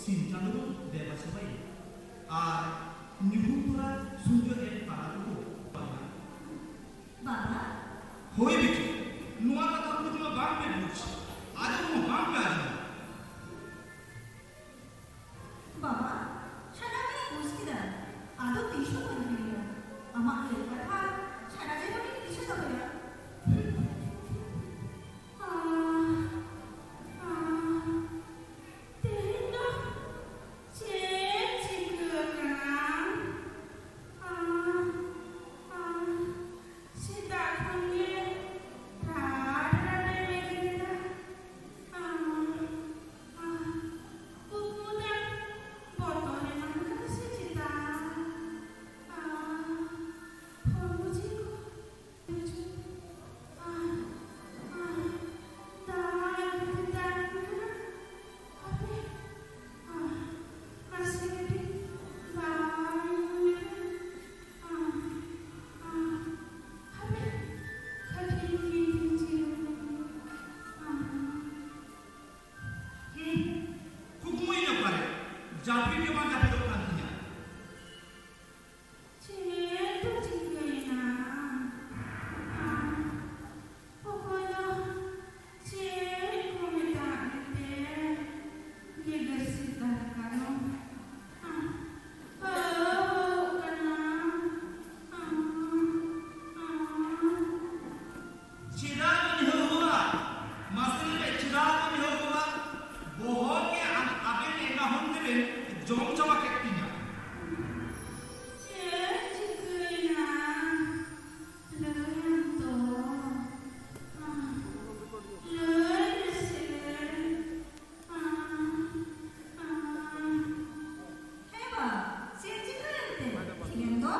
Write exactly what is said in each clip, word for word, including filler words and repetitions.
ᱥᱤᱧ ᱪᱟᱸᱫᱚ ᱵᱚᱱ ᱫᱮᱵᱟ ᱥᱮᱵᱟᱭᱟ ᱟᱨ ᱧᱩᱦᱩᱢ ᱛᱚᱨᱟ ᱥᱩᱧᱡᱟᱹ ᱮᱢ ᱛᱟᱞᱟ ᱛᱮᱵᱚ ᱵᱟᱯᱞᱟᱜᱼᱟ᱾ ᱵᱟᱵᱟ᱾ ᱦᱳᱭ ᱵᱤᱴᱤ, ᱱᱚᱣᱟ ᱠᱟᱛᱷᱟ ᱠᱚᱫᱚ ᱵᱟᱝ ᱯᱮ ᱵᱩᱡᱽ, ᱟᱸᱡᱚᱢ ᱦᱚᱸ ᱵᱟᱝ ᱯᱮ ᱟᱸᱡᱚᱢᱟ᱾ ᱵᱟᱵᱟ, ᱥᱟᱱᱟᱢ ᱤᱧ ᱵᱩᱡᱽ ᱠᱮᱫᱟ᱾ ᱟᱫᱚ ᱛᱤᱥ ᱦᱚᱸ ᱵᱟᱹᱧ ᱦᱤᱲᱤᱧᱟ᱾ ᱟᱢᱟᱜ ᱞᱟᱹᱭ ᱠᱟᱛᱷᱟ ᱥᱟᱱᱟᱢ ᱡᱤᱭᱚᱱᱤᱧ ᱫᱤᱥᱟᱹ ᱫᱚᱦᱚᱭᱟ᱾ ᱟᱦ, ᱟᱦ, ᱛᱮᱦᱮᱧ ᱫᱚ ᱪᱮᱫ ᱪᱤᱠᱟᱹ ᱟᱠᱟᱱᱟ? ᱟᱦ, ᱟᱦ, ᱥᱮᱛᱟᱜ ᱠᱷᱚᱱ ᱜᱮ ᱨᱟᱴ ᱨᱟᱴᱮ ᱵᱮᱨᱮᱫ ᱮᱫᱟ᱾ ᱟᱦ, ᱟᱦ, ᱠᱩᱠᱢᱩ ᱛᱟᱢ ᱵᱚᱛᱚᱨ ᱮᱢᱟᱱ ᱠᱟᱱᱟ ᱥᱮ ᱪᱮᱛᱟ? ᱟᱦ, ᱦᱚᱲᱢᱚ ᱡᱤᱣᱤ ᱠᱚ ᱵᱩᱡᱷᱟᱹᱣ᱾ ᱟᱦ, ᱟᱦ, ᱫᱟᱜ ᱜᱮ ᱫᱟᱜ ᱠᱟᱱᱟ᱾ ᱦᱟᱯᱮ, ᱟᱦ, ᱱᱟᱥᱮ ᱠᱟᱹᱴᱤᱡ ᱫᱟᱜ ᱧᱩ ᱞᱮᱠᱷᱟᱱ, ᱟᱦ, ᱟᱦ, ᱦᱟᱯᱮ, ᱠᱟᱹᱴᱤᱡ ᱜᱤᱧ ᱡᱤᱨᱟᱹᱣ ᱞᱮᱱᱜᱮ᱾ ᱟᱦ᱾ ᱦᱩᱸ, ᱠᱩᱠᱢᱩᱭᱮᱫ ᱚᱠᱟᱨᱮ? ᱡᱟᱹᱯᱤᱫ ᱜᱮ ᱵᱟᱝ ᱡᱟᱹᱯᱤᱫᱚᱜ ᱠᱟᱱ ᱛᱤᱧᱟ᱾ ᱪᱮᱫ ᱫᱚ ᱪᱤᱠᱟᱹᱭᱮᱱᱟ? ᱟᱦ, ᱚᱠᱚᱭ ᱫᱚ ᱪᱮᱫ ᱠᱚ ᱢᱮᱛᱟᱫ ᱢᱮᱛᱮ ᱜᱮᱜᱮᱨ ᱥᱮᱛᱟ ᱠᱟᱨᱚᱱ? ᱟᱦ, ᱵᱟᱹᱦᱩ ᱠᱟᱱᱟ᱾ ᱟᱦ, ᱟᱦ᱾ ᱪᱮᱫᱟᱜ ᱵᱚᱱ ᱮᱦᱚᱵᱚᱜᱼᱟ? ᱢᱟᱥᱮ ᱞᱟᱹᱭ ᱢᱮ, ᱪᱮᱫᱟᱜ ᱵᱚᱱ ᱮᱦᱚᱵᱚᱜᱼᱟ? ᱵᱚᱦᱚᱜ ᱜᱮ ᱟᱢ, ᱟᱵᱮᱱ ᱮᱸᱜᱟ ᱦᱚᱱ ᱛᱮᱵᱮᱱ ᱡᱚᱢ ᱪᱟᱵᱟ ᱠᱮᱫ ᱛᱤᱧᱟ᱾ ᱪᱮᱫ ᱪᱤᱠᱟᱹᱭᱮᱱᱟ? ᱞᱟᱹᱭᱟᱢ ᱛᱚ᱾ ᱞᱟᱹᱭ ᱢᱮᱥᱮ᱾ ᱦᱮᱸ ᱵᱟ, ᱪᱮᱫ ᱪᱤᱠᱟᱹᱭᱮᱱ ᱛᱮ? ᱛᱮᱦᱮᱧ ᱫᱚ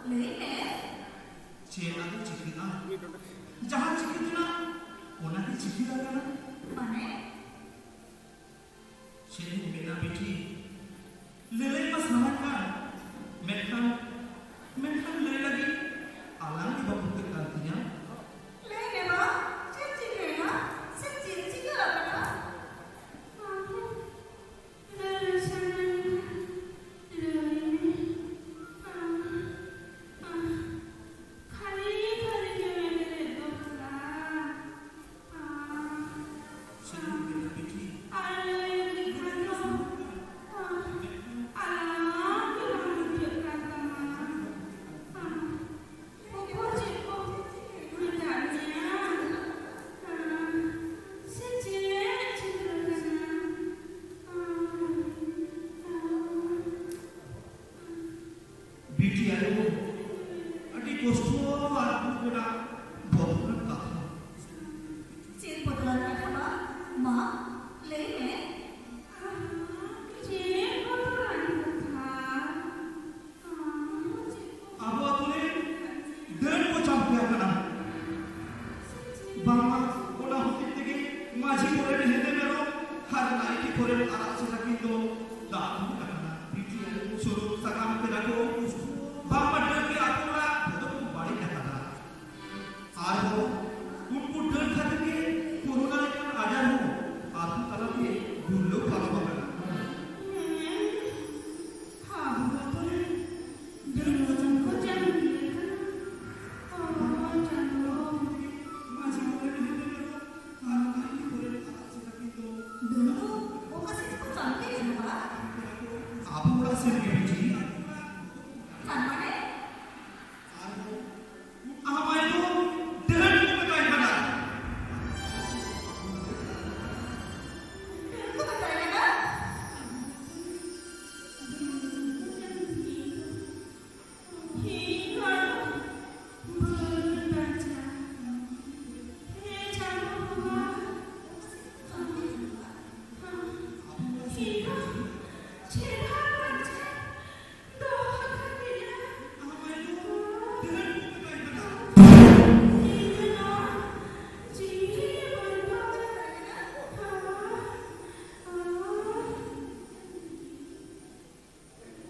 ᱞᱟᱹᱭ ᱢᱮ᱾ ᱪᱮᱫ ᱟᱫᱚ ᱪᱤᱠᱟᱹᱜᱼᱟ? ᱡᱟᱦᱟᱸ ᱪᱤᱠᱟᱹ ᱛᱮᱱᱟᱜ, ᱚᱱᱟ ᱜᱮ ᱪᱤᱠᱟᱹ ᱟᱠᱟᱱᱟ᱾ ᱢᱟᱱᱮ? ᱪᱮᱫ ᱤᱧ ᱢᱮᱱᱟ ᱵᱤᱴᱤ, ᱞᱟᱹᱞᱟᱹᱭ ᱢᱟ ᱥᱟᱱᱟ ᱠᱟᱱ, ᱢᱮᱱᱠᱷᱟᱱ, ᱢᱮᱱᱠᱷᱟᱱ ᱞᱟᱹᱭ ᱞᱟᱹᱜᱤᱫ ᱟᱞᱟᱝ ᱜᱮ ᱵᱟᱠᱚ ᱴᱷᱤᱠᱟᱹᱜ ᱠᱟᱱ ᱛᱤᱧᱟ᱾ ᱞᱟᱹᱭ ᱢᱮ ᱵᱟ, ᱪᱮᱫ ᱪᱤᱠᱟᱹᱭᱮᱱᱟ? ᱥᱮ ᱪᱮᱫ ᱪᱤᱠᱟᱹ ᱟᱠᱟᱱᱟ? ᱞᱟᱹᱭ ᱟᱨᱦᱚᱸ ᱩᱱᱠᱩ ᱰᱟᱹᱱ ᱠᱷᱟᱹᱛᱤᱨ ᱜᱮ ᱠᱳᱨᱳᱱᱟ ᱞᱮᱠᱟᱱ ᱟᱡᱟᱨ ᱦᱚᱸ ᱟᱹᱛᱩ ᱛᱟᱞᱟᱛᱮ ᱫᱩᱨᱞᱟᱹᱵᱷ ᱯᱟᱨᱚᱢ ᱟᱠᱟᱱᱟ᱾ ᱦᱮᱸ, ᱟᱵᱚ ᱟᱛᱳ ᱨᱮ ᱰᱟᱹᱱ ᱠᱚ ᱡᱟᱝ ᱜᱮᱭᱟ᱾ ᱚ, ᱪᱟᱸᱫᱳ᱾ ᱢᱟᱹᱡᱷᱤ ᱢᱚᱬᱮ ᱢᱟᱦᱟ ᱨᱮ ᱟᱨ ᱟᱹᱰᱤ ᱠᱚᱨᱮ ᱟᱨᱟᱜ ᱥᱮ ᱠᱟᱹᱴᱤᱡ ᱫᱚ᱾ ᱰᱟᱹᱱ ᱫᱚ ᱚᱠᱟ ᱥᱮᱫ ᱠᱚ ᱪᱟᱞᱟᱜ ᱜᱮᱭᱟ ᱵᱟᱵᱟ? ᱟᱵᱚ ᱚᱲᱟᱜ ᱥᱮᱫ ᱜᱮ ᱵᱤᱴᱤ᱾ ᱛᱟᱨ ᱢᱟᱱᱮ? ᱟᱨᱦᱚᱸ ᱟᱢ ᱟᱭᱳ ᱫᱚ ᱰᱟᱹᱱ ᱠᱚ ᱢᱮᱛᱟᱭ ᱠᱟᱱᱟ᱾ ᱰᱟᱹᱱ ᱠᱚ ᱢᱮᱛᱟᱭ ᱠᱟᱱᱟ? ᱦᱮᱸ ᱪᱟᱸᱫᱳ ᱵᱚᱸᱜᱟ᱾ ᱦᱮᱸ ᱪᱮᱫ ᱦᱚᱸ ᱵᱟᱝ ᱪᱮ᱾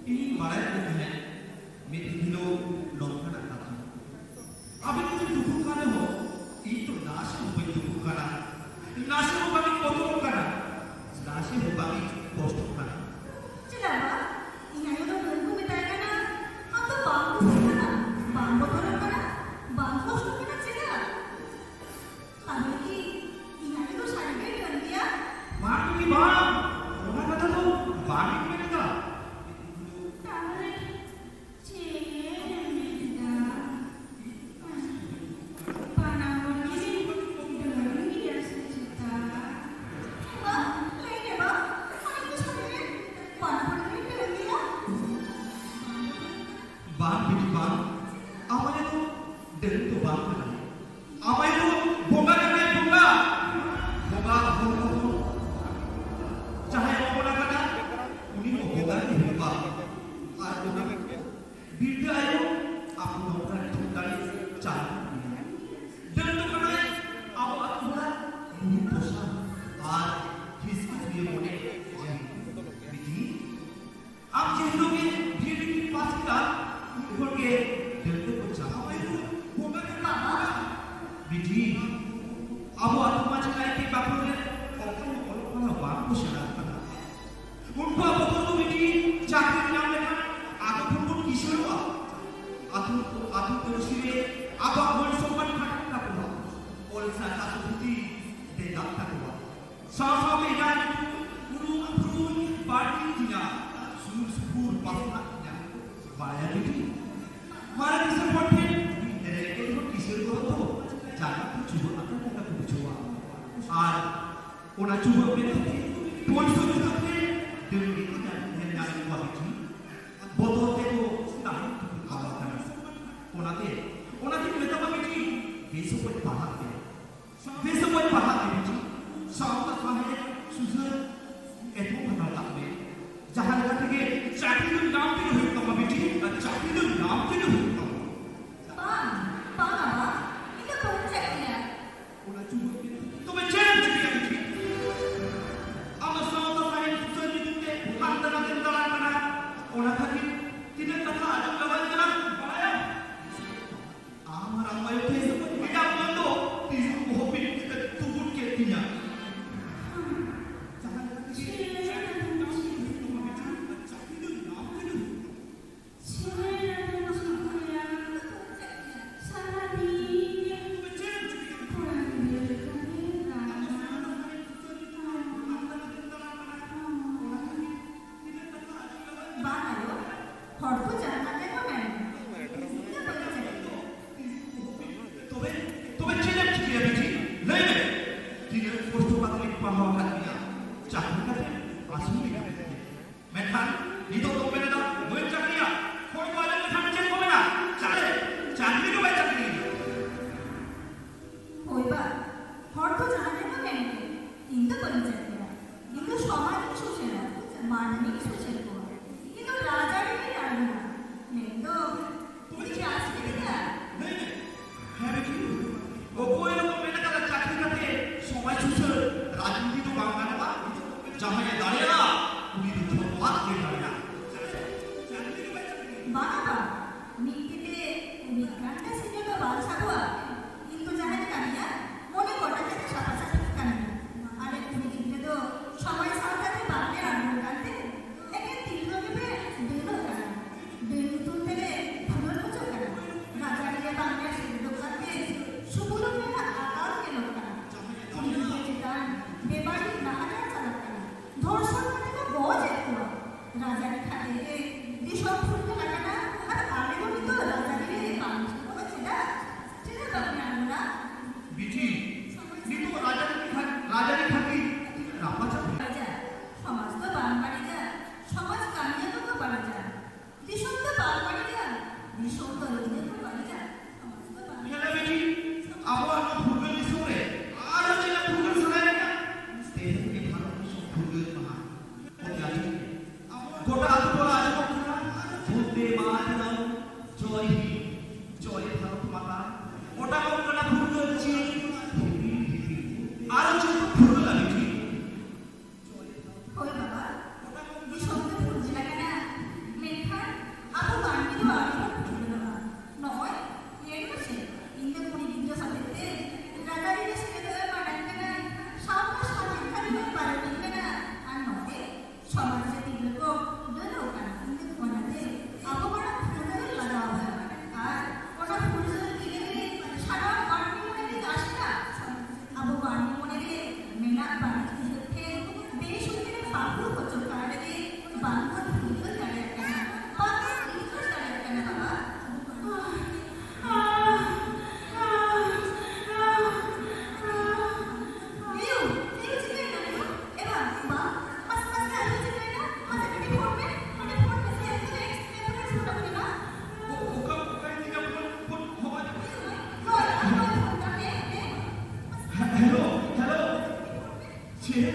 ᱤᱧ ᱵᱟᱲᱟᱭ ᱠᱟᱱ ᱛᱟᱦᱮᱸᱫ ᱢᱤᱫ ᱫᱤᱱ ᱦᱤᱞᱳᱜ ᱱᱚᱝᱠᱟᱱᱟᱜ ᱠᱟᱛᱷᱟ᱾ ᱟᱵᱤᱱ ᱫᱚᱵᱤᱱ ᱫᱩᱠᱩᱜ ᱠᱟᱱ ᱨᱮᱦᱚᱸ, ᱤᱧ ᱫᱚ ᱱᱟᱥᱮ ᱦᱚᱸ ᱵᱟᱹᱧ ᱫᱩᱠᱩᱜ ᱠᱟᱱᱟ, ᱱᱟᱥᱮ ᱦᱚᱸ ᱵᱟᱹᱧ ᱵᱚᱛᱚᱨᱚᱜ ᱠᱟᱱᱟ, ᱱᱟᱥᱮ ᱦᱚᱸ ᱵᱟᱹᱧ ᱠᱚᱥᱴᱚᱜ ᱠᱟᱱᱟ᱾ ᱪᱮᱫᱟᱜ ᱵᱟ? ᱤᱧ ᱟᱭᱳ ᱫᱚ ᱰᱟᱹᱱ ᱠᱚ ᱢᱮᱛᱟᱭ ᱠᱟᱱᱟ, ᱟᱢ ᱫᱚ ᱵᱟᱢ ᱫᱩᱠᱩᱜ ᱠᱟᱱᱟ, ᱵᱟᱢ ᱵᱚᱛᱚᱨᱚᱜ ᱠᱟᱱᱟ, ᱵᱟᱢ ᱠᱚᱥᱴᱚᱜ ᱠᱟᱱᱟ, ᱪᱮᱫᱟᱜ? ᱛᱟᱦᱞᱮ ᱠᱤ ᱤᱧ ᱟᱭᱳ ᱫᱚ ᱥᱟᱹᱨᱤ ᱜᱮᱭ ᱰᱟᱹᱱ ᱜᱮᱭᱟ? ᱵᱟᱝ ᱵᱤᱴᱤ ᱵᱟᱝ, ᱚᱱᱟ ᱠᱟᱛᱷᱟ ᱫᱚ ᱵᱟᱝ ᱤᱧ ᱢᱮᱱ ᱮᱫᱟ᱾ ᱛᱟᱦᱞᱮ ᱪᱮᱫ ᱮᱢ ᱢᱮᱱ ᱮᱫᱟ? ᱵᱟᱱᱟ ᱦᱚᱲ ᱜᱮ ᱰᱟᱹᱱ ᱜᱮᱭᱟ ᱥᱮ ᱪᱮᱛᱟ? ᱵᱟ, ᱞᱟᱹᱭ ᱢᱮ ᱵᱟ, ᱟᱢ ᱫᱚ ᱥᱟᱹᱨᱤ ᱜᱮ ᱵᱟᱱᱟ ᱦᱚᱲ ᱜᱮ ᱰᱟᱹᱱ ᱜᱮᱭᱟ? ᱵᱟᱝ ᱵᱤᱴᱤ ᱵᱟᱝ, ᱟᱢ ᱟᱭᱳ ᱫᱚ ᱰᱟᱹᱱ ᱫᱚ ᱵᱟᱝ ᱠᱟᱱᱟᱭ᱾ ᱟᱢ ᱟᱭᱳ ᱫᱚ ᱵᱚᱸᱜᱟ ᱠᱟᱱᱟᱭ, ᱵᱚᱸᱜᱟ᱾ ᱵᱚᱸᱜᱟ ᱦᱚᱲ ᱦᱚᱯᱚᱱ ᱡᱟᱦᱟᱸᱭ ᱦᱚᱯᱚᱱ ᱟᱠᱟᱱᱟ, ᱩᱱᱤ ᱦᱚᱸ ᱵᱚᱸᱜᱟ ᱜᱮ ᱦᱩᱭᱩᱜᱼᱟ᱾ ᱟᱨ ᱚᱱᱟ ᱵᱤᱨᱫᱟᱹ ᱟᱭᱳ ᱟᱵᱚ ᱱᱚᱝᱠᱟ ᱴᱷᱤᱠ ᱫᱟᱲᱮ ᱪᱟᱞ ᱟᱠᱟᱱᱟ᱾ ᱰᱟᱹᱱ ᱫᱚ ᱠᱟᱱᱟᱭ ᱟᱵᱚ ᱟᱹᱛᱩ ᱦᱚᱲᱟᱜ ᱜᱩᱨᱩ ᱯᱚᱥᱟ ᱟᱨ ᱦᱤᱥᱠᱟᱹ ᱦᱩᱭᱟᱹ ᱢᱚᱱᱮ ᱡᱤᱣᱤ᱾ ᱵᱤᱴᱤ, ᱟᱢ ᱡᱮ ᱦᱤᱞᱳᱜ ᱜᱮ ᱵᱤ ᱮᱰ ᱯᱟᱥ ᱠᱮᱫᱟ, ᱩᱱ ᱠᱷᱚᱱ ᱜᱮ ᱰᱟᱹᱱ ᱫᱚᱠᱚ ᱪᱟᱵᱟ ᱟᱭ ᱵᱚᱸᱜᱟ ᱠᱟᱱᱟ᱾ ᱵᱤᱴᱤ, ᱟᱵᱚ ᱟᱹᱛᱩ ᱢᱟᱹᱡᱷᱤ ᱱᱟᱭᱠᱮ ᱵᱟᱠᱷᱳᱞ ᱨᱮ ᱚᱠᱚᱭ ᱦᱚᱸ ᱚᱞᱚᱜ ᱯᱟᱲᱦᱟᱜ ᱵᱟᱝ ᱠᱚ ᱥᱮᱬᱟ ᱟᱠᱟᱫᱟ᱾ ᱩᱱᱠᱩᱣᱟᱜ ᱵᱚᱛᱚᱨ ᱫᱚ ᱵᱤᱴᱤ, ᱪᱟᱹᱠᱨᱤ ᱧᱟᱢ ᱞᱮᱠᱷᱟᱱ ᱟᱠᱚ ᱴᱷᱮᱱ ᱵᱚᱱ ᱠᱤᱥᱟᱹᱬᱚᱜᱼᱟ᱾ ᱟᱹᱛᱩ, ᱟᱹᱛᱩ ᱯᱟᱹᱨᱥᱤ ᱨᱮ ᱟᱵᱚᱣᱟᱜ ᱢᱟᱹᱱ ᱥᱚᱱᱢᱟᱱ ᱜᱷᱟᱴᱟᱜ ᱛᱟᱠᱚᱣᱟ᱾ ᱚᱞ ᱥᱟᱶᱛᱟ ᱥᱚᱢᱤᱛᱤ ᱫᱮᱡᱟᱜ ᱛᱟᱠᱚᱣᱟ᱾ ᱥᱟᱶ ᱥᱟᱶᱛᱮ ᱮᱴᱟᱜ ᱧᱩᱛᱩᱢ, ᱩᱨᱩᱢ ᱩᱯᱨᱩᱢ ᱵᱟᱹᱲᱛᱤ ᱤᱫᱤᱭᱟ, ᱥᱩᱨ ᱥᱩᱯᱩᱨ ᱯᱟᱥᱱᱟᱜ ᱤᱫᱤᱭᱟ᱾ ᱵᱟᱲᱟᱭᱟ ᱵᱤᱴᱤ, ᱢᱟᱨᱟᱝ ᱫᱤᱥᱚᱢ ᱦᱚᱲ ᱴᱷᱮᱱ ᱩᱱᱤ ᱮᱲᱮ ᱮᱲᱮ ᱦᱚᱸ ᱠᱤᱥᱟᱹᱬ ᱜᱚᱲᱚ ᱫᱚ ᱡᱟᱸᱜᱟ ᱠᱚ ᱪᱩᱵᱟᱹᱜ ᱟᱠᱟᱱ ᱞᱮᱠᱟ ᱠᱚ ᱵᱩᱡᱷᱟᱹᱣᱟ᱾ ᱟᱨ ᱚᱱᱟ ᱪᱩᱵᱟᱹᱜ ᱢᱮᱱᱛᱮ ᱯᱩᱭᱥᱟᱹ ᱡᱩᱛᱟᱹ ᱛᱮ ᱰᱟᱹᱝᱨᱤ ᱠᱚ ᱧᱟᱢ, ᱧᱮᱞ ᱧᱟᱢ ᱠᱚᱣᱟ ᱵᱤᱴᱤ᱾ ᱵᱚᱛᱚᱨ ᱛᱮᱠᱚ ᱛᱟᱦᱮᱸ ᱛᱩᱠᱩ ᱠᱟᱣᱟ ᱠᱟᱱᱟ᱾ ᱚᱱᱟᱛᱮ, ᱚᱱᱟᱛᱮᱧ ᱢᱮᱛᱟᱢᱟ ᱵᱤᱴᱤ, ᱵᱮᱥ ᱚᱠᱚᱡ ᱯᱟᱲᱦᱟᱜ ᱢᱮ᱾ ᱵᱮᱥ ᱚᱠᱚᱡ ᱯᱟᱲᱦᱟᱜ ᱢᱮ ᱵᱤᱴᱤ᱾ ᱥᱟᱶᱛᱟ ᱥᱟᱶᱦᱮᱫ ᱥᱩᱥᱟᱹᱨ ᱮᱛᱚᱦᱚᱵ ᱦᱟᱛᱟᱲ ᱠᱟᱜ ᱢᱮ᱾ ᱡᱟᱦᱟᱸ ᱞᱮᱠᱟ ᱛᱮᱜᱮ ᱪᱟᱹᱠᱨᱤ ᱫᱚ ᱧᱟᱢ ᱛᱮᱜᱮ ᱦᱩᱭᱩᱜ ᱛᱟᱢᱟ ᱵᱤᱴᱤ, ᱟᱨ ᱪᱟᱹᱠᱨᱤ ᱫᱚ ᱧᱟᱢ ᱛᱮᱜᱮ ᱦᱩᱭᱩᱜ ᱛᱟᱢᱟ᱾ ᱵᱟᱝ, ᱵᱟᱝ ᱵᱟᱵᱟ, ᱤᱧ ᱫᱚ ᱵᱟᱹᱧ ᱪᱟᱹᱠᱨᱤᱭᱟ᱾ ᱚᱱᱟ ᱪᱩᱢᱟᱹᱲ ᱠᱮᱫᱟ᱾ ᱛᱚᱵᱮ ᱪᱮᱫ ᱮᱢ ᱪᱤᱠᱟᱹᱭᱟ ᱵᱤᱴᱤ? ᱟᱢ ᱫᱚ ᱥᱟᱶᱛᱟ ᱥᱟᱶᱦᱮᱫ ᱥᱩᱥᱟᱹᱨ ᱧᱩᱛᱩᱢ ᱛᱮ ᱦᱟᱱᱛᱮ ᱱᱟᱛᱮᱢ ᱫᱟᱬᱟᱱ ᱠᱟᱱᱟ᱾ ᱚᱱᱟ ᱠᱷᱟᱹᱛᱤᱨ ᱛᱤᱱᱟᱹᱜ ᱠᱟᱛᱷᱟ ᱟᱸᱡᱚᱢ ᱜᱟᱵᱟᱱ ᱠᱟᱱᱟ, ᱵᱟᱲᱟᱭᱟᱢ? ᱟᱢ ᱟᱨ ᱟᱢ ᱟᱭᱳ ᱛᱮ ᱮᱴᱟᱜ ᱠᱚ ᱫᱚ ᱛᱤᱡᱩ ᱠᱚᱦᱚᱸ ᱯᱤᱴ ᱠᱟᱛᱮ ᱛᱩᱵᱩᱫ ᱠᱮᱫ ᱛᱤᱧᱟ᱾ ᱡᱟᱦᱟᱸ ᱞᱮᱠᱟ ᱛᱮᱜᱮ ᱪᱟᱹᱠᱨᱤ ᱫᱚ ᱧᱟᱢ ᱛᱮᱜᱮ ᱦᱩᱭᱩᱜ ᱛᱟᱢᱟ᱾ ᱵᱟᱝ ᱟᱭᱳ, ᱦᱚᱲ ᱠᱚ ᱡᱟᱦᱟᱸ ᱠᱟᱛᱮ ᱠᱚ ᱢᱮᱱ, ᱤᱧ ᱫᱚ ᱵᱟᱹᱧ ᱪᱟᱹᱠᱨᱤᱭᱟ᱾ ᱛᱚᱵᱮ, ᱛᱚᱵᱮ ᱪᱮᱫ ᱮᱢ ᱪᱤᱠᱟᱹᱭᱟ ᱵᱤᱴᱤ? ᱞᱟᱹᱭ ᱢᱮ᱾ ᱛᱤᱱᱟᱹᱜ ᱠᱚᱥᱴᱚ ᱠᱟᱛᱮ ᱞᱤᱧ ᱯᱟᱲᱦᱟᱣ ᱟᱠᱟᱫ ᱢᱮᱭᱟ, ᱪᱟᱹᱠᱨᱤ ᱠᱟᱛᱮ ᱟᱹᱥᱩᱞ ᱞᱮ ᱜᱟᱱᱚᱜ ᱜᱮᱭᱟ᱾ ᱢᱮᱱᱠᱷᱟᱱ ᱱᱤᱛᱚᱜ ᱫᱚ ᱢᱮᱱ ᱮᱫᱟ, ᱵᱟᱹᱧ ᱪᱟᱹᱠᱨᱤᱭᱟ᱾ ᱦᱚᱲ ᱠᱚ ᱟᱸᱡᱚᱢ ᱞᱮᱠᱷᱟᱱ ᱪᱮᱫ ᱠᱚ ᱢᱮᱱᱟ? ᱪᱟᱞᱮ, ᱪᱟᱹᱠᱨᱤ ᱜᱮ ᱵᱟᱭ ᱪᱟᱹᱠᱨᱤᱭᱟ᱾ ᱦᱳᱭ ᱵᱟ, ᱦᱚᱲ ᱫᱚ ᱡᱟᱦᱟᱸ ᱜᱮᱠᱚ ᱢᱮᱱ ᱠᱮᱫ, ᱤᱧ ᱫᱚ ᱵᱟᱹᱧ ᱪᱟᱹᱠᱨᱤᱭᱟ᱾ ᱤᱧ ᱫᱚ ᱥᱚᱢᱟᱡᱽ ᱤᱧ ᱥᱩᱥᱟᱹᱨᱟ, ᱢᱟᱹᱱᱢᱤᱧ ᱥᱩᱥᱟᱹᱨ ᱠᱚᱣᱟ᱾ ᱤᱧ ᱫᱚ ᱨᱟᱡᱽᱟᱹᱨᱤ ᱨᱤᱧ ᱟᱬᱜᱚᱱᱟ᱾ ᱢᱮᱱᱫᱚ, ᱤᱧ ᱪᱟᱥ ᱠᱮᱫᱟ᱾ ᱦᱮᱸ ᱵᱤᱴᱤ, ᱚᱠᱚᱭ ᱦᱚᱸ ᱢᱮᱱ ᱠᱟᱫᱟ ᱪᱟᱹᱠᱨᱤ ᱠᱟᱛᱮ ᱥᱚᱢᱟᱡᱽ ᱥᱩᱥᱟᱹᱨ, ᱨᱟᱡᱽᱱᱤᱛᱤ ᱫᱚ ᱵᱟᱝ ᱜᱟᱱᱚᱜᱼᱟ᱾ ᱡᱟᱦᱟᱸᱭᱮ ᱫᱟᱲᱮᱭᱟᱜᱼᱟ, ᱩᱱᱤ ᱫᱚ ᱡᱷᱚᱛᱚᱣᱟᱜ ᱜᱮ ᱫᱟᱲᱮᱭᱟᱜᱼᱟ᱾ ᱵᱟᱝᱟ ᱵᱟᱝ, ᱢᱤᱫ ᱛᱤᱛᱮ ᱢᱤᱫ ᱜᱷᱟᱱᱴᱟ ᱥᱤᱧᱚᱛ ᱫᱚ ᱵᱟᱝ ᱥᱟᱵᱚᱜᱼᱟ, ᱠᱤᱱᱛᱩ ᱡᱟᱦᱟᱸᱭ ᱱᱤᱛᱚᱜ ᱨᱟᱡᱽᱟᱹᱨᱤ ᱠᱷᱟ-, ᱨᱟᱡᱽᱟᱹᱨᱤ ᱠᱷᱟᱹᱛᱤᱨ ᱨᱟᱯᱟᱪᱟᱜ ᱦᱩᱭᱩᱜ ᱠᱟᱱᱟ᱾ ᱵᱟᱹᱲᱤᱡᱟ, ᱥᱚᱢᱟᱡᱽ ᱫᱚ ᱵᱟᱝ ᱵᱟᱹᱲᱤᱡᱟ, ᱥᱚᱢᱟᱡᱽ ᱠᱟᱹᱢᱤᱭᱟᱹ ᱠᱚᱠᱚ ᱵᱟᱹᱲᱤᱡᱟ᱾ ᱫᱤᱥᱚᱢ ᱫᱚ ᱵᱟᱝ ᱵᱟᱹᱲᱤᱡᱟ, ᱫᱤᱥᱚᱢ ᱫᱚ ᱤᱧ ᱜᱮᱠᱚ ᱵᱟᱹᱲᱤᱡᱟ, ᱥᱚᱢᱟᱡᱽ ᱫᱚ ᱵᱟᱝ ᱧᱮᱞ ᱢᱮ ᱵᱤᱴᱤ, ᱟᱵᱚᱣᱟᱜ ᱱᱚᱣᱟ ᱯᱷᱩᱨᱜᱟᱹᱞ ᱫᱤᱥᱚᱢ ᱨᱮ ᱟᱨᱦᱚᱸ ᱪᱮᱫ ᱯᱷᱩᱨᱜᱟᱹᱞ ᱥᱟᱱᱟᱭᱮᱫ ᱢᱮᱭᱟ? ᱛᱮᱦᱮᱧ ᱜᱮ ᱵᱷᱟᱨᱚᱛ ᱫᱤᱥᱚᱢ ᱯᱷᱩᱨᱜᱟᱹᱞ ᱢᱟᱦᱟ᱾ ᱜᱚᱴᱟ ᱟᱹᱛᱩ ᱴᱚᱞᱟ ᱟᱸᱡᱚᱢᱚᱜ ᱠᱟᱱᱟ, ᱵᱚᱱᱫᱮ ᱢᱟᱛᱟᱨᱟᱢ, ᱡᱚᱭ ᱦᱤᱱᱫ, ᱡᱚᱭ ᱵᱷᱟᱨᱚᱛ ᱢᱟᱛᱟ᱾ ᱜᱚᱴᱟ ᱠᱚ ᱠᱟᱱᱟ ᱯᱷᱩᱨᱜᱟᱹᱞ ᱪᱤᱨ, ᱦᱤᱯᱤᱲ ᱦᱤᱯᱤᱲ᱾ ᱟᱨᱦᱚᱸ ᱪᱮᱫ ᱯᱷᱩᱨᱜᱟᱹᱞ ᱟᱹᱰᱤ ᱴᱷᱤᱠ᱾ ᱦᱳᱭ ᱵᱟᱵᱟ, ᱫᱤᱥᱚᱢ ᱫᱚ ᱯᱷᱩᱨᱜᱟᱹᱞ ᱟᱠᱟᱱᱟ, ᱢᱮᱱᱠᱷᱟᱱ ᱟᱵᱚ ᱢᱟᱹᱱᱢᱤ ᱫᱚ ᱟᱹᱣᱨᱤ ᱵᱚᱱ ᱯᱷᱩᱨᱜᱟᱹᱞᱚᱜᱼᱟ᱾ ᱱᱚᱜᱼᱚᱭ ᱧᱮᱞ ᱢᱮᱥᱮ, ᱤᱧ ᱫᱚ ᱠᱩᱲᱤ ᱜᱤᱫᱽᱨᱟᱹ ᱦᱚᱛᱮᱡ ᱛᱮ ᱨᱟᱡᱽᱟᱹᱨᱤ ᱨᱮ ᱥᱮᱞᱮᱫᱚᱜ ᱮ ᱢᱟᱱᱟᱧ ᱠᱟᱱᱟ, ᱥᱟᱶᱛᱟ ᱥᱟᱶᱛᱟ ᱠᱟᱹᱢᱤ ᱦᱚᱸ ᱵᱟᱨᱚᱱᱤᱧ ᱠᱟᱱᱟ᱾ ᱟᱨ ᱱᱚᱰᱮ ᱥᱚᱢᱟᱡᱽ ᱨᱮ ᱛᱤᱨᱞᱟᱹ ᱠᱚ ᱰᱟᱹᱱᱚᱜ ᱠᱟᱱᱟ᱾ ᱤᱧ ᱫᱚ ᱚᱱᱟᱛᱮ ᱟᱵᱚ ᱢᱟᱲᱟᱝ ᱯᱷᱩᱨᱜᱟᱹᱞ ᱞᱟᱜᱟᱣ ᱵᱚᱱᱟ᱾ ᱟᱨ ᱚᱱᱟ ᱯᱷᱩᱨᱜᱟᱹᱞ ᱛᱤᱨᱮ ᱥᱟᱱᱟᱢ ᱢᱟᱹᱱᱢᱤ ᱢᱚᱱᱮ ᱨᱮ ᱟᱥᱮᱱᱟ᱾ ᱟᱵᱚ ᱢᱟᱹᱱᱢᱤ ᱢᱚᱱᱮ ᱨᱮ ᱢᱮᱱᱟᱜ ᱵᱟᱹᱲᱤᱡ ᱩᱭᱦᱟᱹᱨ ᱴᱷᱮᱱ ᱵᱮᱥ ᱩᱭᱦᱟᱹᱨ ᱮ ᱯᱟᱹᱦᱩᱲ ᱦᱚᱪᱚ ᱠᱟᱜ ᱨᱮᱜᱮ ᱵᱟᱝᱵᱚᱱ ᱯᱷᱩᱨᱜᱟᱹᱞ ᱫᱟᱲᱮᱭᱟᱜ ᱠᱟᱱᱟ, ᱵᱟᱝᱵᱚᱱ ᱯᱷᱩᱨᱜᱟᱹᱞ ᱫᱟᱲᱮᱭᱟᱜ ᱠᱟᱱᱟ ᱵᱟᱵᱟ᱾ ᱮᱭᱳ, ᱮᱭᱳ, ᱪᱤᱠᱟᱹᱭᱮᱱᱟ ᱮᱭᱳ? ᱮ ᱵᱟ, ᱵᱟ, ᱢᱟᱥᱮ, ᱢᱟᱥᱮ, ᱟᱭᱳ ᱪᱤᱠᱟᱹᱭᱮᱱᱟ? ᱢᱟᱥᱮ ᱠᱟᱹᱴᱤᱡ ᱯᱷᱳᱱ ᱢᱮ, ᱠᱟᱹᱴᱤᱡ ᱯᱷᱳᱱ ᱢᱮᱥᱮ, ᱮᱢᱵᱩᱞᱮᱱᱥ, ᱮᱢᱵᱩᱞᱮᱱᱥ ᱯᱷᱳᱱ ᱟᱹᱜᱩᱭ ᱢᱮ᱾ ᱚ-, ᱚᱠᱟ, ᱚᱠᱟᱭᱮᱱ ᱛᱤᱧᱟ ᱯᱷᱳᱱ, ᱯᱷᱳᱱ, ᱯᱷᱳᱱ? ᱦᱳᱭ, ᱟᱢ ᱦᱳᱭ ᱯᱷᱳᱱ ᱠᱟᱜ ᱢᱮ, ᱦᱮᱸ? ᱦᱮ-, ᱦᱮᱞᱳ, ᱦᱮᱞᱳ᱾ ᱪᱮᱫ?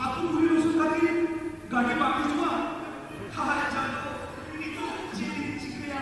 ᱟᱹᱛᱩ ᱠᱩᱲᱤ ᱞᱚᱥᱚᱫ ᱠᱷᱟᱹᱛᱤᱨ ᱜᱟᱹᱰᱤ ᱵᱟᱝ ᱦᱤᱡᱩᱜᱼᱟ? ᱦᱟᱭ ᱪᱟᱸᱫᱚ, ᱱᱤᱛᱚᱜ ᱪᱮᱫ ᱤᱧ ᱪᱤᱠᱟᱹᱭᱟ?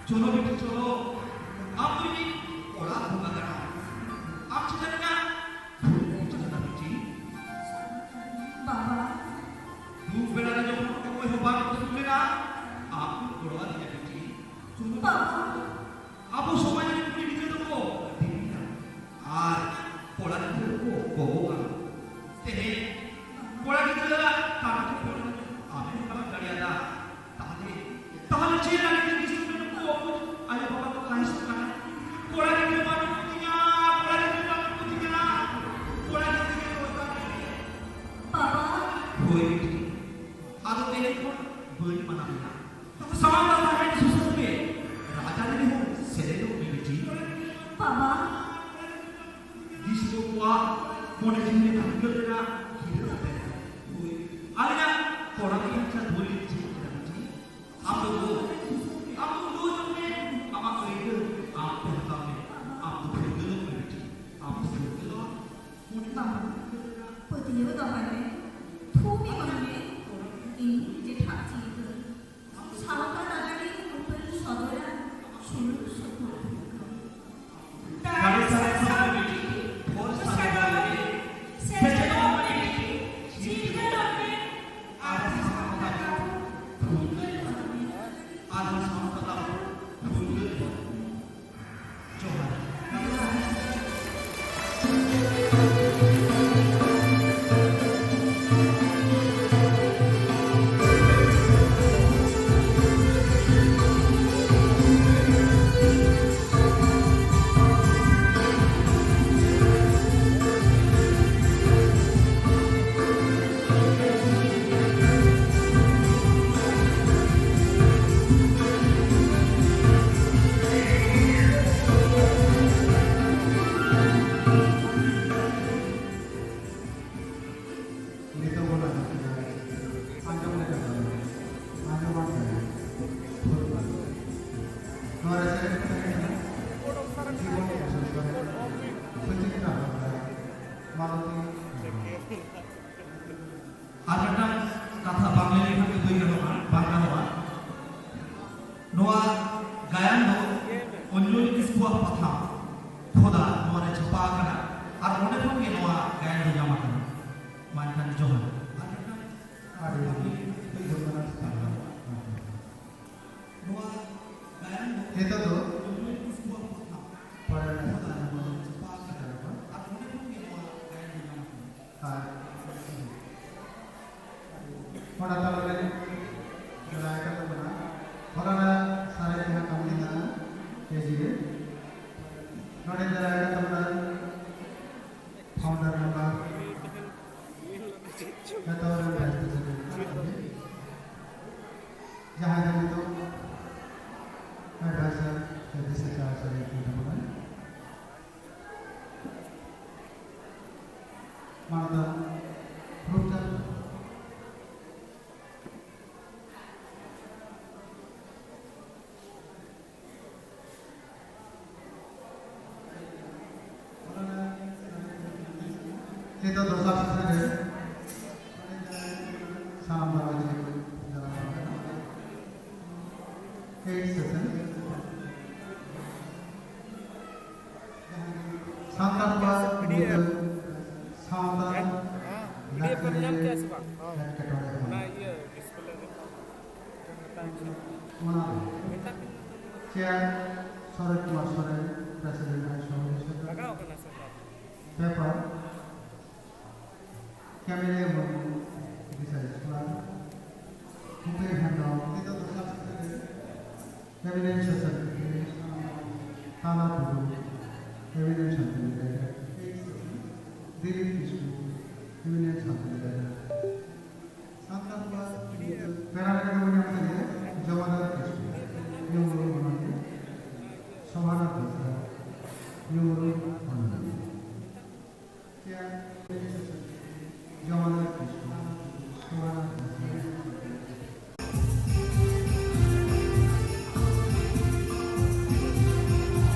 ᱪᱚᱞᱚ ᱵᱤᱴᱤ ᱪᱚᱞᱚ, ᱟᱢ ᱫᱚ ᱤᱧᱤᱡ ᱚᱲᱟᱜ ᱵᱚᱸᱜᱟ ᱠᱟᱱᱟᱢ᱾ ᱟᱢ ᱪᱮᱛᱟᱱ ᱨᱮᱱᱟᱜ ᱵᱷᱩᱞ ᱤᱧ ᱵᱩᱡᱷᱟᱹᱣ ᱠᱟᱫᱟ ᱵᱤᱴᱤ᱾ ᱵᱟᱵᱟ᱾ ᱫᱩᱠ ᱵᱮᱲᱟ ᱨᱮ ᱡᱚᱠᱷᱚᱱ ᱚᱠᱚᱭ ᱦᱚᱸ ᱵᱟᱝ ᱠᱚ ᱫᱩᱠ ᱞᱮᱱᱟ, ᱟᱢ ᱠᱚ ᱜᱚᱲᱚ ᱟᱫᱤᱧᱟ ᱵᱤᱴᱤ᱾ ᱪᱚᱞᱚ᱾ ᱵᱟᱵᱟ᱾ ᱟᱵᱚ ᱥᱚᱢᱟᱡᱽ ᱨᱮᱱ ᱠᱩᱲᱤ ᱜᱤᱫᱽᱨᱟᱹ ᱫᱚᱠᱚ ᱟᱹᱰᱤ ᱜᱮᱭᱟ᱾ ᱟᱨ ᱠᱚᱲᱟ ᱜᱤᱫᱽᱨᱟᱹ ᱫᱚᱠᱚ ᱜᱚᱜᱚᱜᱼᱟ᱾ ᱛᱮᱦᱮᱧ ᱠᱚᱲᱟ ᱜᱤᱫᱽᱨᱟᱹ ᱟᱜ ᱠᱟᱹᱢᱤ ᱠᱚ ᱟᱢᱮᱢ ᱯᱟᱞᱚᱱ ᱫᱟᱲᱮᱭᱟᱫᱟ᱾ ᱛᱟᱦᱞᱮ, ᱛᱟᱦᱞᱮ ᱪᱮᱫ ᱞᱟᱹᱜᱤᱫ ᱛᱮ ᱫᱤᱥᱚᱢ ᱨᱮ ᱱᱩᱠᱩ ᱟᱭᱳ ᱵᱟᱵᱟ ᱠᱚ ᱟᱹᱲᱤᱥᱚᱜ ᱠᱟᱱᱟ? ᱠᱚᱲᱟ ᱜᱤᱫᱽᱨᱟᱹ ᱵᱟᱹᱱᱩᱜ ᱠᱚᱛᱤᱧᱟ, ᱠᱚᱲᱟ ᱜᱤᱫᱽᱨᱟᱹ ᱵᱟᱹᱱᱩᱜ ᱠᱚᱛᱤᱧᱟ, ᱠᱚᱲᱟ ᱜᱤᱫᱽᱨᱟᱹ ᱜᱮ ᱫᱚᱨᱠᱟᱨ ᱛᱤᱧ᱾ ᱵᱟᱵᱟ᱾ ᱦᱳᱭ ᱵᱤᱴᱤ, ᱟᱫᱚ ᱛᱮᱦᱮᱧ ᱠᱷᱚᱱ ᱵᱟᱹᱧ ᱢᱟᱱᱟ ᱢᱮᱭᱟ᱾ ᱥᱟᱶᱛᱟ ᱥᱟᱶᱦᱮᱫ ᱥᱩᱥᱟᱹᱨ ᱯᱮ, ᱨᱟᱡᱽᱟᱹᱨᱤ ᱨᱮᱦᱚᱸ ᱥᱮᱞᱮᱫᱚᱜ ᱢᱮ ᱵᱤᱴᱤ᱾ ᱵᱟᱵᱟ᱾ ᱫᱤᱥᱣᱟᱹ ᱠᱚᱣᱟᱜ ᱢᱚᱱᱮ ᱡᱤᱣᱤ ᱨᱮ ᱯᱷᱩᱨᱜᱟᱹᱞ ᱨᱮᱱᱟᱜ ᱜᱤᱨᱟᱹ ᱠᱟᱛᱮ ᱟᱹᱞᱤᱧᱟᱜ ᱠᱚᱲᱟ ᱜᱤᱫᱽᱨᱟᱹ ᱪᱮᱫ ᱵᱚᱞᱮ ᱪᱮᱫ ᱠᱮᱫᱟ ᱵᱤᱴᱤ? ᱟᱢ ᱫᱚ ᱜᱚ, ᱟᱢ ᱫᱚ ᱜᱚ ᱡᱚᱝ ᱢᱮ, ᱟᱢᱟᱜ ᱟᱹᱭᱫᱟᱹᱨ ᱟᱢ ᱛᱮ ᱦᱟᱛᱟᱣ ᱢᱮ, ᱟᱢ ᱫᱚ ᱯᱷᱩᱨᱜᱟᱹᱞᱚᱜ ᱢᱮ ᱵᱤᱴᱤ, ᱟᱢ ᱫᱚ ᱯᱷᱩᱨᱜᱟᱹᱞᱚᱜ ᱢᱮ᱾ ᱵᱟᱵᱟ, ᱯᱟᱹᱛᱭᱟᱹᱣ ᱫᱚᱦᱚᱭ ᱢᱮ, ᱛᱷᱩᱢ ᱮᱢᱟᱭ ᱢᱮ, ᱤᱧ ᱡᱮᱴᱷᱟ ᱪᱤᱱᱛᱟᱹ᱾ ᱥᱟᱶᱛᱟ ᱛᱟᱞᱟᱨᱮ ᱩᱯᱮᱞ ᱥᱚᱫᱚᱨᱟ ᱥᱩᱨ ᱥᱩᱯᱩᱨ᱾ ᱫᱟᱲᱮ ᱥᱟᱨᱥᱟᱣ ᱞᱟᱹᱜᱤᱫ, ᱵᱷᱚᱨᱥᱟ ᱫᱚᱦᱚ ᱞᱟᱹᱜᱤᱫ, ᱥᱮᱪᱮᱫᱚᱜ ᱞᱟᱹᱜᱤᱫ, ᱪᱤᱨᱜᱟᱹᱞᱚᱜ ᱢᱮ, ᱟᱨ ᱥᱟᱶᱛᱟ ᱯᱷᱩᱨᱜᱟᱹᱞ ᱢᱮ, ᱟᱨ ᱥᱟᱶᱛᱟ ᱯᱷᱩᱨᱜᱟᱹᱞ ᱢᱮ᱾ ᱡᱚᱦᱟᱨ᱾ ᱱᱤᱛᱚᱜ ᱵᱚᱱ ᱟᱸᱡᱚᱢ ᱠᱮᱫᱟ, ᱟᱸᱡᱚᱢ ᱞᱮᱠᱟ ᱫᱚ ᱟᱸᱡᱚᱢᱟᱱ ᱠᱟᱱᱟ᱾ ᱱᱚᱣᱟ ᱨᱮ ᱥᱮᱨᱮᱧ ᱠᱚ ᱛᱟᱦᱮᱸ ᱠᱟᱱᱟ ᱡᱤᱵᱚᱱ ᱠᱚᱥᱚᱞ ᱥᱚᱨᱮᱱ, ᱥᱩᱪᱤᱛᱨᱟ ᱦᱟᱸᱥᱫᱟ, ᱢᱟᱞᱚᱛᱤ ᱦᱮᱢᱵᱨᱚᱢ᱾ ᱟᱨ ᱢᱤᱫᱴᱟᱝ ᱠᱟᱛᱷᱟ ᱵᱟᱝ ᱞᱟᱹᱭ ᱞᱮᱠᱷᱟᱱ ᱜᱮ ᱵᱟᱹᱧ ᱜᱟᱱᱚᱜᱼᱟ, ᱵᱟᱝ ᱜᱟᱱᱚᱜᱼᱟ᱾ ᱱᱚᱣᱟ ᱜᱟᱭᱟᱱ ᱫᱚ ᱚᱧᱡᱚᱞᱤ ᱠᱤᱥᱠᱩᱣᱟᱜ ᱯᱟᱛᱷᱟᱢ ᱠᱷᱚᱫᱟ ᱱᱚᱣᱟ ᱨᱮ ᱪᱷᱟᱯᱟ ᱟᱠᱟᱱᱟ ᱟᱨ ᱚᱸᱰᱮ ᱠᱷᱚᱱ ᱜᱮ ᱱᱚᱣᱟ ᱜᱟᱭᱟᱱ ᱫᱚ ᱧᱟᱢ ᱟᱠᱟᱱᱟ᱾ ᱢᱟ ᱮᱱᱠᱷᱟᱱ ᱡᱚᱦᱟᱨ᱾ ᱟᱨ ᱢᱤᱫᱴᱟᱝ ᱟᱹᱰᱤ ᱜᱩᱱᱢᱟᱱᱟᱜ ᱥᱟᱛᱟᱢ ᱠᱟᱱᱟ᱾ ᱱᱚᱣᱟ ᱜᱟᱭᱟᱱ ᱫᱚ ᱱᱤᱛᱚᱜ ᱫᱚ ᱚᱧᱡᱚᱞᱤ ᱠᱤᱥᱠᱩᱣᱟᱜ ᱯᱟᱛᱷᱟᱢ ᱯᱚᱨᱮ ᱨᱮᱱᱟᱜ ᱥᱟᱛᱟᱢ ᱠᱚ ᱪᱷᱟᱯᱟ ᱟᱠᱟᱱᱟ᱾ ᱟᱨ ᱚᱸᱰᱮ ᱠᱷᱚᱱ ᱜᱮ ᱱᱚᱣᱟ ᱜᱟᱭᱟᱱ ᱫᱚ ᱧᱟᱢ ᱟᱠᱟᱱᱟ᱾ ᱟᱨ ᱚᱱᱟ ᱛᱟᱞᱟᱨᱮ ᱫᱟᱨᱟᱭ ᱠᱟᱱ ᱛᱟᱵᱚᱱᱟ ᱦᱚᱞᱟᱱᱟᱜ ᱥᱟᱨᱮᱡ ᱡᱟᱦᱟᱸ ᱠᱟᱹᱢᱤ ᱦᱮᱱᱟᱜᱼᱟ ᱠᱮᱡᱤ ᱨᱮ, ᱱᱚᱰᱮ ᱫᱟᱨᱟᱭ ᱠᱟᱱ ᱛᱟᱵᱚᱱᱟ ᱯᱷᱟᱣᱩᱱᱰᱟᱨ ᱢᱮᱢᱵᱟᱨ, ᱡᱚᱛᱚ ᱦᱚᱲ ᱨᱮᱱ ᱵᱷᱟᱭᱤᱥ ᱯᱨᱮᱥᱤᱰᱮᱱᱴ ᱡᱟᱦᱟᱸᱭ ᱫᱚ ᱱᱤᱛᱚᱜ ᱮᱰᱵᱟᱭᱡᱟᱨ ᱥᱮ ᱫᱤᱥᱟᱹ ᱪᱟᱞᱟᱣ ᱥᱟᱹᱨᱤ ᱠᱟᱱ ᱛᱟᱵᱚᱱᱟ᱾ ᱢᱟᱱᱚᱛᱟᱱ ᱨᱩᱯᱪᱟᱸᱫᱽ ᱱᱤᱛᱚᱜ ᱫᱚᱥᱟᱨ ᱥᱮᱥᱚᱱ ᱨᱮ ᱥᱟᱱᱟᱢ ᱫᱟᱨᱟᱭ ᱛᱮ ᱡᱟᱱᱟᱢ ᱠᱟᱱᱟ᱾ ᱮᱭᱤᱴ ᱥᱮᱥᱚᱱ ᱥᱟᱱᱛᱟᱲ ᱠᱚᱣᱟᱜ ᱱᱤᱛᱚᱜ ᱥᱟᱶᱛᱟ ᱞᱟᱠᱪᱟᱨ ᱨᱮ ᱮᱴᱠᱮᱴᱚᱬᱮ ᱠᱟᱱᱟ᱾ ᱚᱱᱟ ᱪᱮᱭᱟᱨ ᱥᱚᱨᱚᱡ ᱠᱩᱢᱟᱨ ᱥᱚᱨᱮᱱ, ᱯᱨᱮᱥᱤᱰᱮᱱᱴ ᱟᱭ ᱥᱚᱦᱚ paper Kamelia Murmu, research scholar, Bhupen Hembrom, ᱱᱤᱛᱚᱜ ᱫᱚ sub secretary, eminent social activist, Tana Tudu, eminent Santali writer, Dilip Kisku, eminent Santali